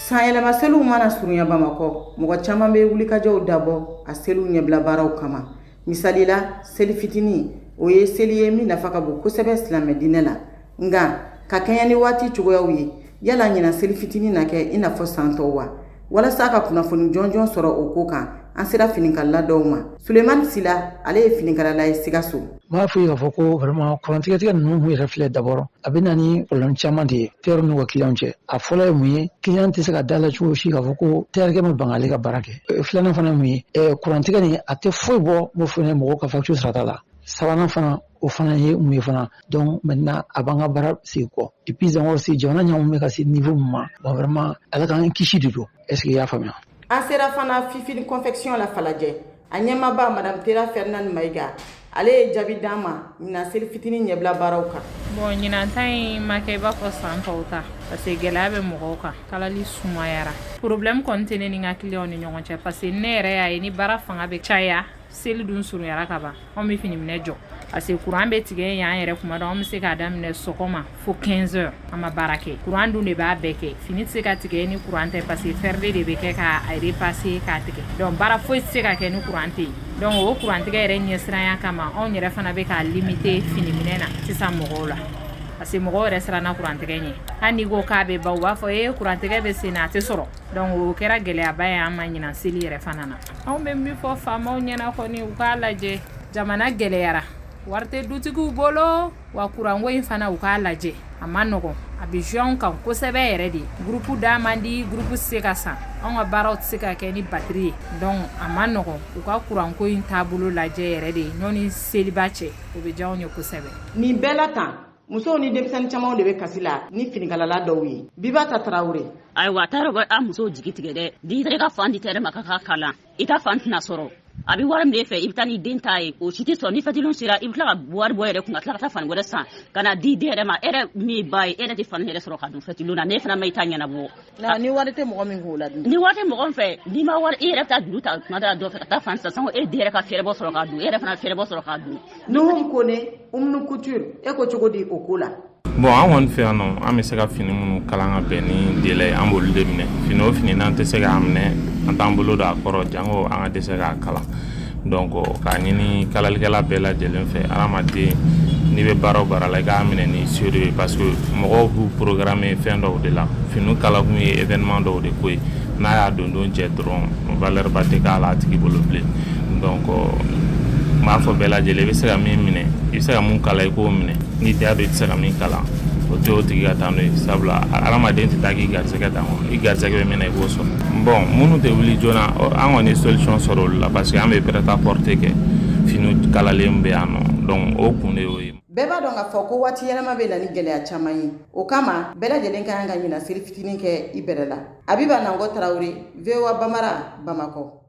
Sanyɛlɛma seliw mana surunya Bamakɔ, mɔgɔ caman bɛ wulikajɔw dabɔ a seliw ɲɛbila baaraw kama. Misali la, seli fitinin, o ye seli ye min nafa ka bon kosɛbɛ silamɛ diinɛ la. Nka ka kɛɲɛ ni waati cogoyaw ye, yala ɲinan seli fitinin na kɛ i n'a fɔ san tɔw wa? Walasa ka kunnafoni jɔnjɔn sɔrɔ o ko kan, an sera finikalala dɔw ma. Sulemani Sila, ale ye finikalala ye Sikaso. N b'a fɔ k'a fɔ ko vraiment kurantigɛtigɛ ninnu kun yɛrɛ filɛ, d'abord a bɛ na ni problème caman de ye tailleur n'u ka client cɛ. A fɔlɔ ye mun ye? Client tɛ se ka da la cogo si k'a fɔ ko tailleur ma ban k'ale ka baara kɛ. Filanan fana ye mun ye? Kurantigɛ nin, a tɛ foyi bɔ m'o fana mɔgɔw ka facture sarata la. Sabanan fana, o fana ye mun ye fana? Donc maintenant, a b'an ka baara segin kɔ. Et puis encore aussi, jamana ɲɛmɔgɔ bɛ ka se niveau min ma, bon, vraiment, Ala k'an kisi de don. Est ce que i y'a faamuya? An sera fana Fifini Confection la Falajɛ. A ɲɛmaaba, Madame Tera Fernand Mayiga, ale ye jaabi d'an ma ɲinan seli fitinin ɲɛbila baaraw kan. Bon, ɲinan ta in ma kɛ i b'a fɔ san tɔw ta, parce que gɛlɛya bɛ mɔgɔw kan, kalali sumayara. Problème kɔni tɛ ne ni n ka client ni ɲɔgɔn cɛ, parce que ne yɛrɛ y'a ye ni baara fanga bɛ caya, seli dun surunyara ka ban, anw bɛ fini minɛ jɔ, parce que courant bɛ tigɛ yan yɛrɛ. Kuma dɔ, an bɛ se k'a daminɛ sɔgɔma fo 15 heures, an ma baara kɛ. Courant dun de b'a bɛɛ kɛ. Fini tɛ se ka tigɛ ni courant tɛ, parce que fer de bɛ kɛ k'a repasser k'a tigɛ. Donc baara foyi tɛ se ka kɛ ni courant tɛ yen. Donc o courant tigɛ yɛrɛ ɲɛsiranya kama, anw yɛrɛ fana bɛ k'a limiter fini minɛ na sisan mɔgɔw la, parce que mɔgɔw yɛrɛ siranna courant tigɛ ɲɛ. Hali n'i ko k'a bɛ ban, u b'a fɔ ee, courant tigɛ bɛ sen na, a tɛ sɔrɔ. Donc o kɛra gɛlɛyaba ye an ma ɲinan seli yɛrɛ fana na. Anw bɛ min fɔ faamaw ɲɛna kɔni, u k'a lajɛ, jamana gɛlɛyara, wari tɛ dutigiw bolo wa. Kuranko in fana, u k'a lajɛ, a ma nɔgɔn, a bɛ jouer anw kan kosɛbɛ yɛrɛ de. Groupe da man di, groupe tɛ se ka san, anw ka baaraw tɛ se ka kɛ ni batterie ye. Donc a ma nɔgɔn, u ka kuranko in taabolo lajɛ yɛrɛ de ɲɔni seliba cɛ, o bɛ diya anw ye kosɛbɛ. Nin bɛɛ la tan, musow ni denmisɛnnin camanw de bɛ kasi la ni finikalala dɔw ye. Bibata Tarawele. Ayiwa, a taara an musow jigi tigɛ dɛ. N'i taara i ka fan di tɛrɛ ma k'a ka kalan, i ka fan tɛna sɔrɔ. A bɛ wari min e fɛ, i bɛ taa n'i den ta ye, o si tɛ sɔrɔ. Ni fɛtiliw sera, i bɛ tila ka wari bɔ yɛrɛ kun ka tila ka taa fani wɛrɛ san ka na di den yɛrɛ ma. E yɛrɛ min ye ba ye, e yɛrɛ tɛ fani yɛrɛ sɔrɔ ka don fɛtiliw na, n'e fana ma i ta ɲɛnabɔ. Ni wari tɛ mɔgɔ min kun o la dun? Ni wari tɛ mɔgɔ min fɛ, n'i ma wari, i yɛrɛ bɛ taa juru ta tuma dɔ la dɔ fɛ ka taa fan san, sanko e den yɛrɛ ka fɛɛrɛbɔ sɔrɔ k'a dun, e yɛrɛ fana fɛɛrɛbɔ sɔrɔ k'a dun. Nuhum Kone, Umnu Couture, e ko cogo di o ko la? Bon, an kɔni fɛ yan nɔ, an bɛ se ka fini minnu kalan ka bɛn ni délai ye, an b'olu de minɛ. Fini o fini n'an tɛ se k'a minɛ, an t'an bolo don a kɔrɔ, jango an ka dɛsɛ k'a kalan. Donc k'a ɲini kalalikɛla bɛɛ lajɛlen fɛ, hadamaden, n'i bɛ baara o baara la, i k'a minɛ ni sérieux ye, parce que mɔgɔw b'u programmer fɛn dɔw de la. Fini kalakun ye événement dɔw de ko ye. N'a y'a don don cɛ dɔrɔn, valeur ba tɛ k'a la a tigi bolo bilen. Donc n b'a fɔ bɛɛ lajɛlen, i bɛ se ka min minɛ, i bɛ se ka mun kala, i k'o minɛ. N'i t'a dɔn i tɛ se ka min kalan, o tɛ o tigi ka taa n'o ye, sabula hadamaden tɛ taa k'i garisɛgɛ dan kɔ. I garisɛgɛ bɛ min na, i b'o sɔrɔ. Bon, minnu tɛ wuli joona, an kɔni ye solution sɔrɔ olu la, parce que an bɛ prêt à porter kɛ, fini kalalen bɛ yan nɔ. Donc o kun de y'o ye. Bɛɛ b'a dɔn k'a fɔ ko waati yɛlɛma bɛ na ni gɛlɛya caman ye. O kama, bɛɛ lajɛlen ka kan ka ɲinan seli fitinin kɛ i bɛrɛ la. Abiba Nangɔ Tarawele, VOA Bamara, Bamakɔ.